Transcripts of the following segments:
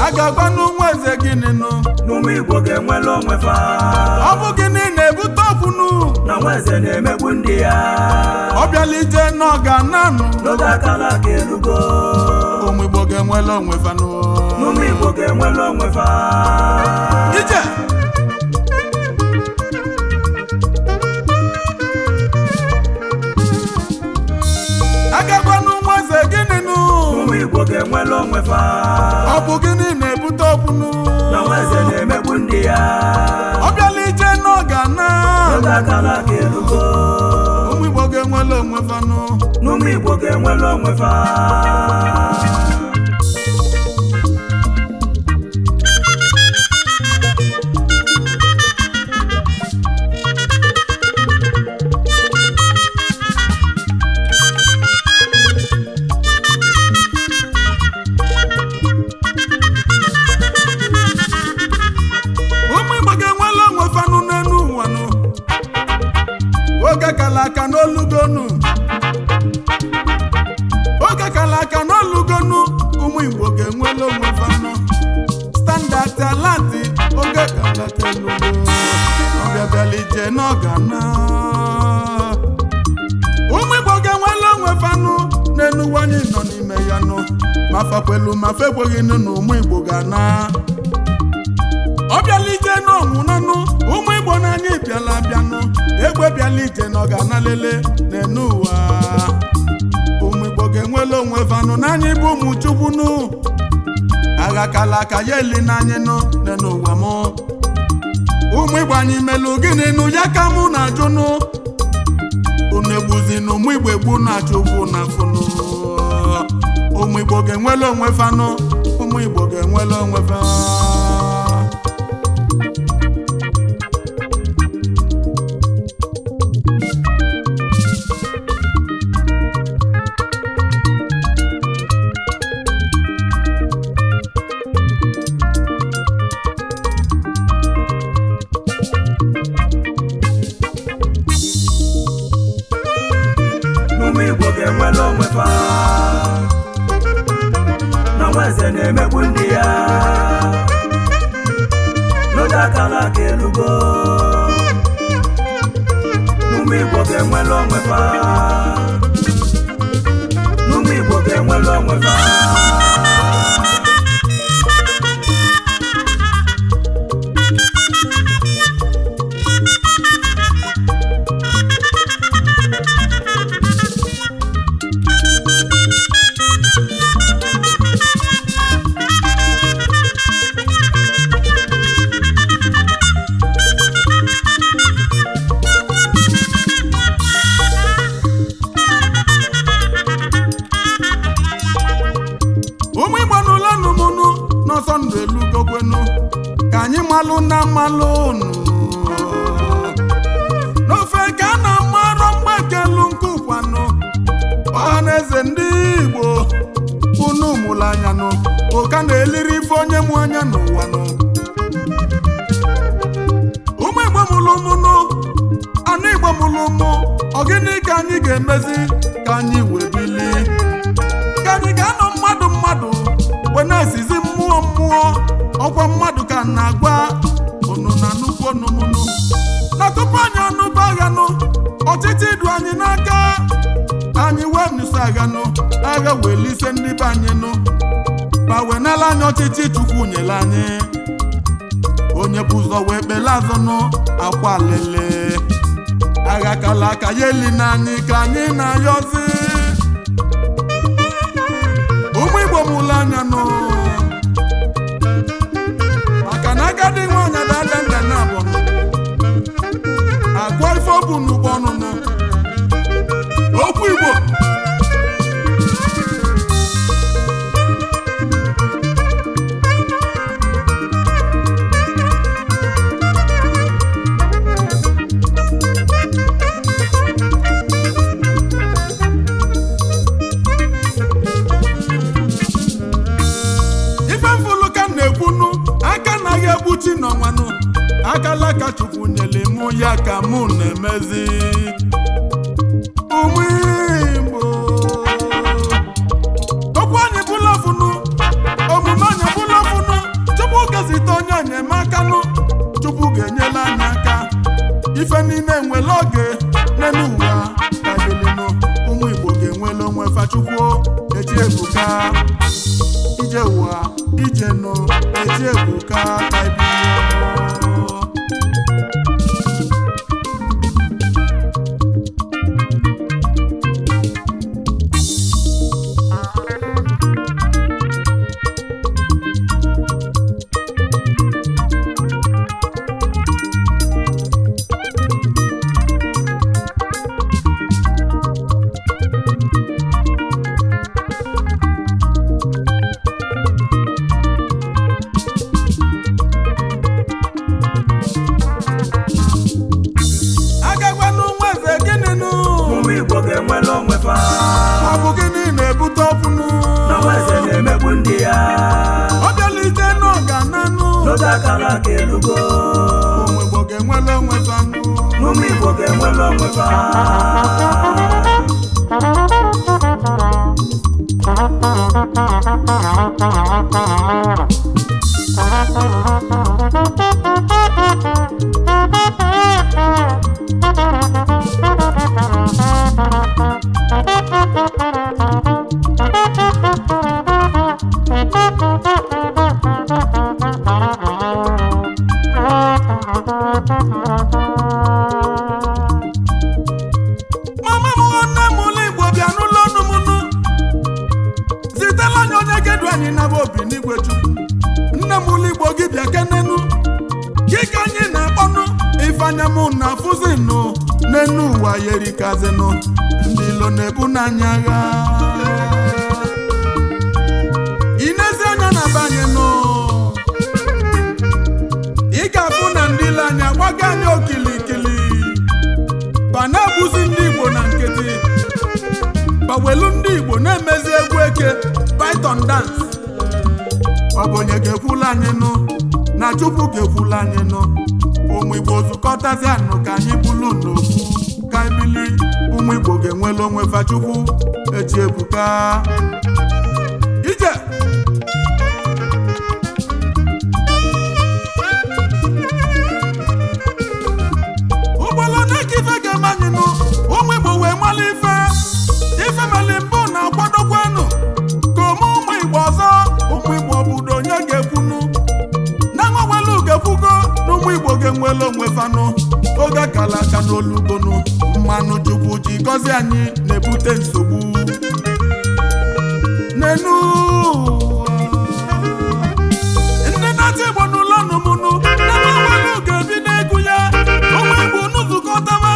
A ga-agwa n'ụmụ eze gịnị nụ? N'ụmụ Igbo ga-enwere onwe fa. Ọ bụ gịnị na-ebute okwunu? Na nwa eze na-emegbu ndị ya. Ọ bịala ije na ọ ga-ananụ. N'oge akala aka elugo. Ụmụ Igbo ga-enwere onwe fa nụ. N'ụmụ Igbo ga-enwere onwe fa. Ije! A ga-agwa n'ụmụ eze gịnị nụ? Ụmụ Igbo ga-enwere onwe fa. Ọ bụ gịnị na-ebute okwunu? Na nwa eze na-emegbu ndị ya. Ọ bịala ije na ọ ga-ana. N'oge akala aka elugo. Ụmụ Igbo ga-enwere onwe fa nụ. N'ụmụ Igbo ga-enwere onwe fa. Ụmụ Igbo ga-enwere onwe fa nụ n'enu ụwa nụ. Oge kala aka n'olugonu. Oge kala aka n'olugonu. Ụmụ Igbo ga-enwere onwe fa nụ. Standard alert, oge kala aka elugo. Ọbịa bịala ije n'ọga na. Ụmụ Igbo ga-enwere onwe fa nụ n'enu ụwa anyị nọ n'ime ya nụ. Ma fakwelu ma fekweghị nụ na ụmụ Igbo ga-ana. Ọ bịala ije n'ọnwụnanụ, ụmụ Igbo n'anya bịala abịanụ. Egbe bịala ije na ọ ga-ana lele n'enu ụwa. Ụmụ Igbo ga-enwele onwe fanụ n'anya ịbụ ụmụ Chukwu nụ. Agha kala aka ya eli n'anyị nụ n'enu ụwa mụ. Ụmụ Igbo anyị melụ gịnị nụ ya ka mụ na-ajụ nụ. Unu egbuzi na ụmụ Igbo egbu na Chukwu na fụnụ. Ụmụ Igbo ga-enwele onwe fanụ. Ụmụ Igbo ga-enwele onwe fa. N'ụmụ Igbo ga-enwere onwe fa. Na nwa eze na-emegbu ndị ya. N'oge akala aka elugo. N'ụmụ Igbo ga-enwere onwe fa. N'ụmụ Igbo ga-enwere onwe fa. Ụmụ Igbo n'ụlọ nụmụnụ n'ọsọ ndụ elugokwenu ka anyị malụ na mmalụ nụ n'ofe ka a na-amarọ mgbakelu nke ụkwanụ. Ọha na eze ndị Igbo unu mụrụ anyanụ ụka na-eliri ife onye mụ anya n'ụwa nụ. Ụmụ Igbo mụrụ mụnụ anụ Igbo mụrụ mụ, ọ gịnị ka anyị ga-emezi ka anyị wee bili? Ka anyị ga-anọ mmadụ mmadụ wee na-esizi mmụọ mmụọ. Ọkwa mmadụ ka na-agwa unu na nnukwu onumunu na tupu anyị anụba aghanụ ọchịchị idu anyị n'aka. Anyị wee nụso agha nụ, agha wee lise ndị be anyị nụ, ma wee nala anyị ọchịchị Chukwu nyere anyị. Onye bụ ụzọ wee kpele azụ nụ, akwa lele agha kala aka ya eli na anyị ka anyị na-ayọzi. Ụmụ Igbo mụrụ anya nụ, maka na agadi nwaanyị dada nda na abụ nụ akwa ife ọ bụ n'ụgbọ ọnụnụ okwu Igbo. Ife mfụlụ ka m na-ekwunu, aka naghị egbuchi n'ọnwanụ, akalaka Chukwu nyere mụ ya ka mụ na-emezi. Ụmụ Igbo, okwu anyị bụla funu, omume anyị bụla funu. Chukwu gezite onye enyemaka nụ, Chukwu ga-enyela anyị aka. Ife niile nwere oge n'elu ụwa ka bilinu. Ụmụ Igbo ga-enwele onwe fa. Chukwu echi ebuka, ije ụwa ije nụ, echi ebuka ka ebido. Agagwanụ nwa eze gịnị nụ? Ụmụ Igbo ga-enwere onwe fa. Ọ bụ gịnị na-ebute ọkwụnụ? Na nwa eze na-emegbu ndị ya. Ọ bịala ije n'ọga nanụ. N'oge akara aka elugo. Ụmụ Igbo ga-enwere onwe fa nụ. Ụmụ Igbo ga-enwere onwe fa. Mama m, nne m, ụlọ Igbo bịa n'ụlọ ọnụ m nụ, zitela anyị onye gedu anyị naba obi n'igwe Chukwu. Nne m, ụlọ Igbo gị bịa kenenu gị ka anyị na-akpọnụ. Ifeanya m na afụzinụ n'enu ụwa yerikazinụ, ndị ilo na-ebu n'anya agha. Inezi anya na be anyị nụ, ị ga-afụ na ndị ile anya gbaga anyị okilikili, ba na-egbuzi ndị Igbo na nkịtị, bawelu ndị Igbo na-emezi egwu eke python dance. Ọ bụ onye ga-ekwula anyị nụ na Chukwu ga-ekwula anyị nụ. Ụmụ Igbo zukọtazi anụ ka anyị bulu n'okwu ka ebili. Ụmụ Igbo ga-enwele onwe fa. Chukwu echi ebuka ije. Ụgbọala na-eke ife ga-eme anyị nụ. Ụmụ Igbo wee mala ife ife meli mbụ na-akwadokwanụ ka ome ụmụ Igbo ọzọ. Ụmụ Igbo obodo onye ga-ekwunu na nwewelu ga-ekwugo na ụmụ Igbo ga-enwele onwe fanụ. Oge akala aka n'olugonu, mmanụ Chukwu ji gọzie anyị na-ebute nsogbu n'enu ụwa. Ndị na-achị Igbo n'ụlọ nụmụnụ na nwewelu ga-ebido egwu ya. Ụmụ Igbo nzukọtaba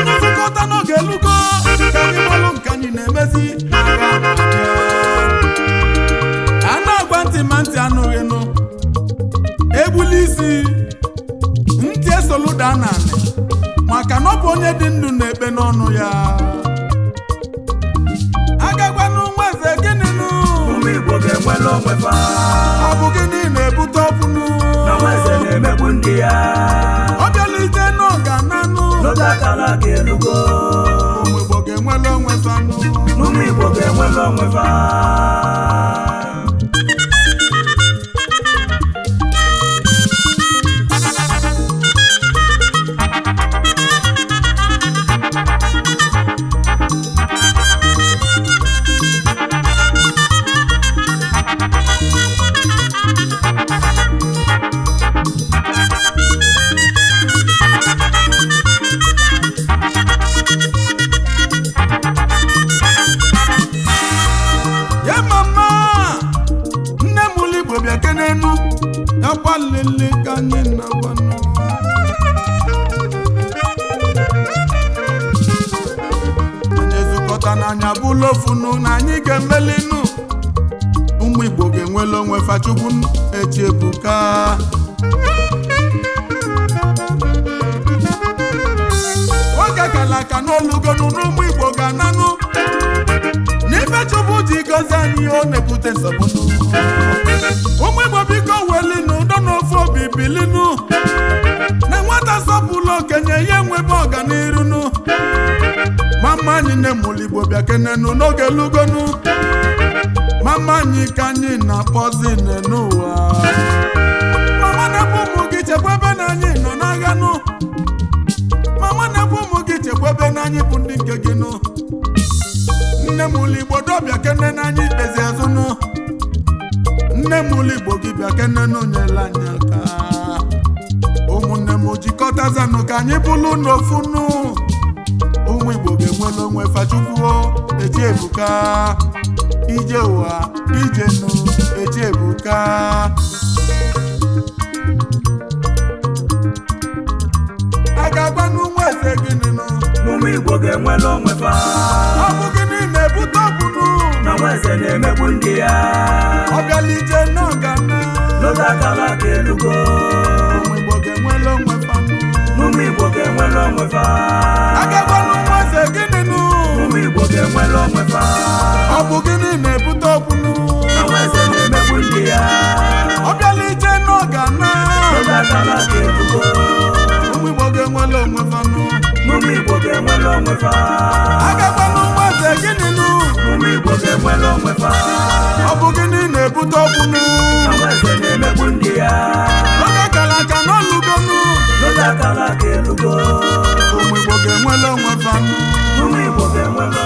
nzukọta n'oge elugo ka anyị malụ nke anyị na-emezi n'agha na-abịa. A na-agwa ntị ma ntị anụghị nụ, egbula isi ntị esolu daa n'anị, maka na ọ bụ onye dị ndụ na-ekpe n'ọnụ ya. Agagwanụ nwa eze gịnị nụ? Ụmụ Igbo ga-enwere onwe fa. Ọ bụ gịnị na-ebute ọkwụnụ? Na nwa eze na-emegbu ndị ya. Ọ bịala ije n'ọga nanụ. N'oge akara aka elugo. Ụmụ Igbo ga-enwere onwe fa nụ. Ụmụ Igbo ga-enwere onwe fa. Awụsa n'anya bụlụ ofunu na anyị ga-emelinu. Ụmụ Igbo ga-enwele onwe fa. Chukwu echebuka. Oge kala aka n'olugonu n'ụmụ Igbo ga-ananụ n'ife Chukwu ji gọzie anyị. Ọ na-ebute nsogbu. Ụmụ Igbo, biko welinu udo n'ofu obi bilinu. Na nwata sọpụlụ okenye, ya enwebe ọganirunu. Mama anyị na-emụlụ Igbo, bịa kenenu n'oge lugonu. Mama anyị ka anyị na-akpọzi n'ụwa. Mama na-ekwu ụmụ gị chekwebe na anyị nọ n'agha nụ. Mama na-ekwu ụmụ gị chekwebe na anyị bụ ndị nke gị nụ. Nne m ụlọ Igbo, dọbịa kene na anyị ikpezi azụ nụ. Nne m ụlọ Igbo, gị bịa kene nụ, nyela anyị aka. Ụmụnne m, jikọtazanụ ka anyị bụlụ n'ofu nụ. Ụmụ Igbo ga-enwere onwe fa. Chukwu echi ebuka. Ije ụwa, ije nụ, echi ebuka. A ga-agbanụ nwa eze gịnị nụ? N'ụmụ Igbo ga-enwere onwe fa. Ọ bụ gịnị na-ebute ọgwụnụ? Na nwa eze na-emegbu ndị ya. Ọ bịala ije n'ọgana. N'oge akara aka elugo. Ụmụ Igbo ga-enwere onwe fa nụ. N'ụmụ Igbo ga-enwere onwe fa. A ga-agbanụ nwa eze gịnị nụ? Ụmụ Igbo ga-enwere onwe fa. Ọ bụ gịnị na-ebute ọgwụnụ? Na nwa eze na-emegbu ndị ya. Ọ bịala ije n'ọgana. N'oge akara aka elugo. Ụmụ Igbo ga-enwere onwe fa nụ. N'ụmụ Igbo ga-enwere onwe fa. A ga-agbanụ nwa eze gịnị nụ? Ụmụ Igbo ga-enwere onwe fa. Ọ bụ gịnị na-ebute ọgwụnụ? Na nwa eze na-emegbu ndị ya. Oge kara aka n'olugonu. N'oge akara aka elugo. Ụmụ Igbo ga-enwere onwe fa nụ. Ụmụ Igbo ga-enwere